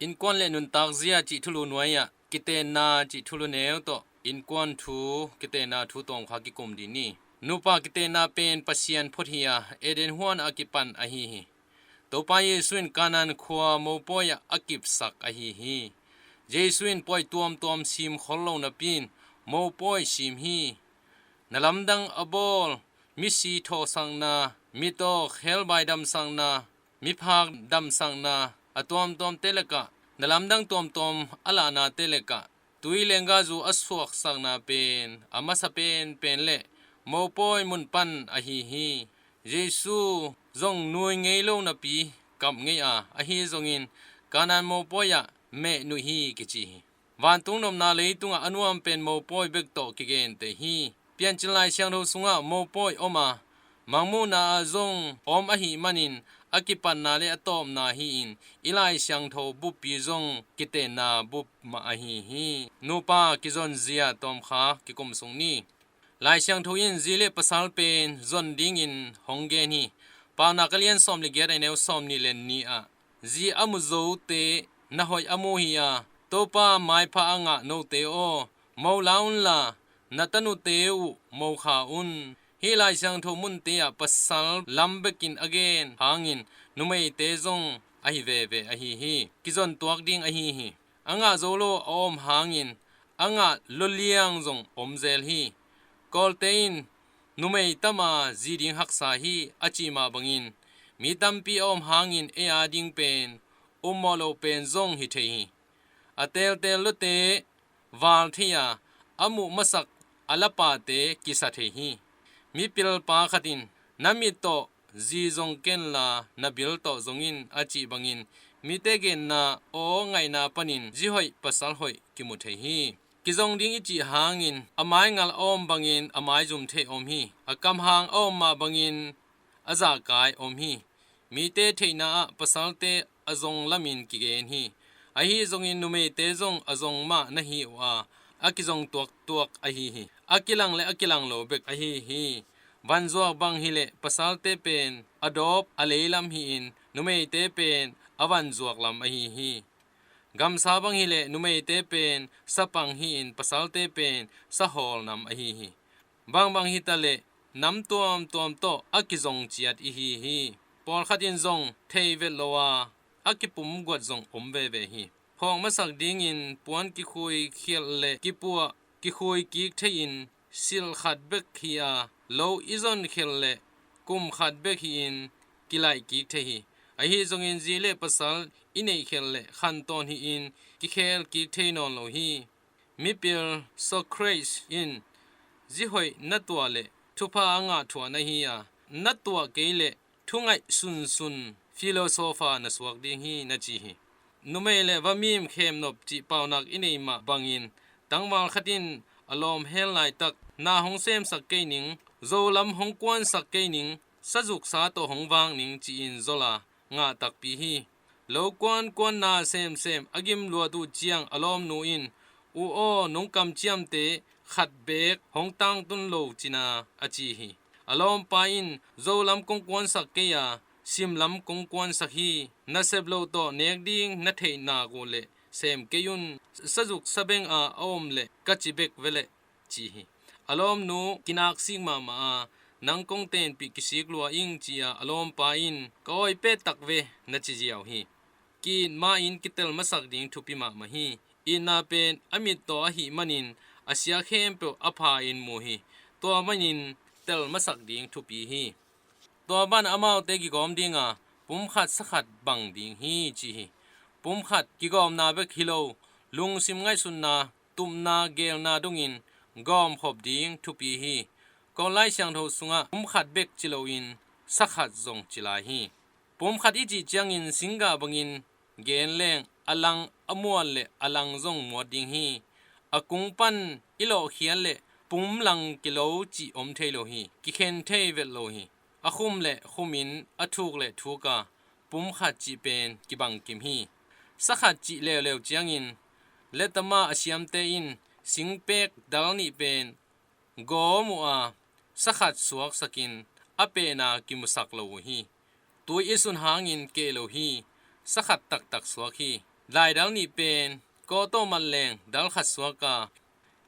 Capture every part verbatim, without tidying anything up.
Innkuan le nuntak zia cih thulu nuai-ah kitenna cih thulu neu tawh innkuan thu, kitenna thu tawm kha kikum dih ni. Nupa kitenna pen Pasian phot hi-a Eden huan a kipan ahi hi. Topa Jesu in Kanaan khua mopawi-ah a kipsak ahi hi. Jesu in pawi tuamtuam sim khol lo napi-in mopawi sim hi. Na lamdang a bawl, misi thawhsakna, mitawk helbai damsakna, miphak damsakna, a tuamtuamte lakah na lamdang tuamtuam a lahnate lakah tui lenggazu a suaksakna pen a masa penpen le mopawi mun pan ahi hi. Jesu zong nui ngei lo napi kap ngei a, ahi zongin Kanaan mopawi-ah meh nuih hi kici hi. Vantung nopna leitungah a nuam pen mopawi bek tawh kigenteh hi. Piancil Lai Siangtho sungah mopawi om a, mangmuhna ah zong om ahih manin a kipatna le a tawpna hi-in i Lai Siangtho buppi zong kitenna bup mah ahi hi. Nupa kizonzia tawm kha kikum sung ni. Lai Siangtho in zi le pasal pen zon dingin hong gen hi. Paunak a lian sawm le giat, a neu sawm nih le nih ah, zi a mu zote na hoih a mu hi-a, Topa maipha a ngah note aw, mo la unla, na tanute uh mo kha un. Hih Lai Siangtho munte ah pasal lam bekin a gen hangin numeite zong ahi veve ahi hi. Kizon tuak ding ahi hi. A ngah zo lo a om hangin a ngah loliang zong om zel hi. Kawlte in numei tama zi ding haksa hi a cih mah bangin mi tampi a om hangin ei a ding pen ummawh loh pen zong hi thei hi. A teltel lote val thei a, a muh masak a lapate kisa thei hi. Mipilpa khat in na mit tawh zi zong kenla na bil tawh zong in a cih bangin mite genna aw ngaihna panin zi hoih pasal hoih kimu thei hi. Kizong ding i cih hangin a mai ngal a om bangin a mai zum thei om hi. A kam hang a om mah bangin a zahkai om hi. Mite theihna ah pasalte a zong lamin kigen hi. Ahi zongin numeite zong a zong mah na hi uh a, a kizong tuaktuak ahi hi. A kilang le a kilang lo bek ahi hi. Vanzuak bang hileh pasalte pen a dawp a leilam hi-in numeite pen a vanzuak lam ahi hi. Gamsa bang hileh numeite pen sapang hi-in pasalte pen sahawl nam ahi hi. Bangbang hitaleh nam tuamtuam tawh a kizong ciat ihi hi. Pawlkhat in zong thei vet lo a, a kipum guat zong om veve hi. Phawk masak dingin puan kikhui khialh le kipuah kikhui kik thei-in silh khat bek hi a, lo i zon khialh le kum khat bek hi-in kilaih kik thei hi. Ahi zongin zi le pasal i neih khialh le khantawn hi-in kikhel kik thei nawn lo hi. Mipil Socrates in zi hoih na tuah le thupha a ngah thuah na hi a, na tuah kei le thungaih sunsun philosopher na suak ding hi na ci hi. Numei le vamim khemnop cih paunak i nei mah bangin tangval khat in a lawm hel laitak na hong semsak kei ning, zo lam hong kuansak kei ning, sazuksa tawh hong vak ning ci-in zol a ngah takpi hi. Lo kuankuan na semsem a gim luat uh ciang a lawmnu in, "U aw, nong kamciamte khat beek hong tangtun lo cina," a ci hi. A lawmpa in, "Zo lam kong kuansak kei a, sim lam kong kuansak hi. Nasep loh tawh nek ding na theih nak uh leh sem kei un. Sazuk sabeng a a om leh ka ci bek veleh," ci hi. A lawmnu kinaksik mahmah a, "Nang kong tenpih kisik lua ing," ci-a a lawmpa in, "Ka awi pet tak ve," na ci ziau hi. Ki-it ma-in kitel masak ding thupi mahmah hi. Itna pen a mit tawh ahih manin a sia khempeuh a pha-in mu hi. Tua manin tel masak ding thupi hi. Tua ban amaute kigawm dinga pumkhat sakhat bang ding hi ci hi. Pumkhat kigawmna bek hi lo, lungsim ngaihsutna, tupna, geelna dongin gawmkhop ding thupi hi. Kawllai Siangtho sungah pumkhat bek ci loin sakhat zong ci lai hi. Pumkhat i cih ciangin singgah bangin gen leng a lang a muat le a lang zong muat ding hi. A kung pan i lawhkhiat le pum lang kilo cih om thei lo hi. Kikhen thei vet lo hi. A khum le khumin a thuk le thuka pumkhat cih pen kibangkim hi. Sakhat cih leuleu ciangin letama a siamte in singpek dal nih pen gawm uh a, sakhat suaksakin a pehna kimusak lo uh hi. Tui i sun hangin keh lo hi. Sakhat taktak suak hi. Laidal nih pen kawtawh mat leng dal khat suak a,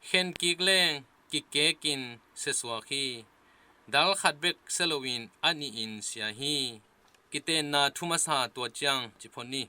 khen kik leng kikekin sia suak hi. Dal khat bek sia loin a nihin sia hi. Kitenna thu masa tua ciang ci phot ni.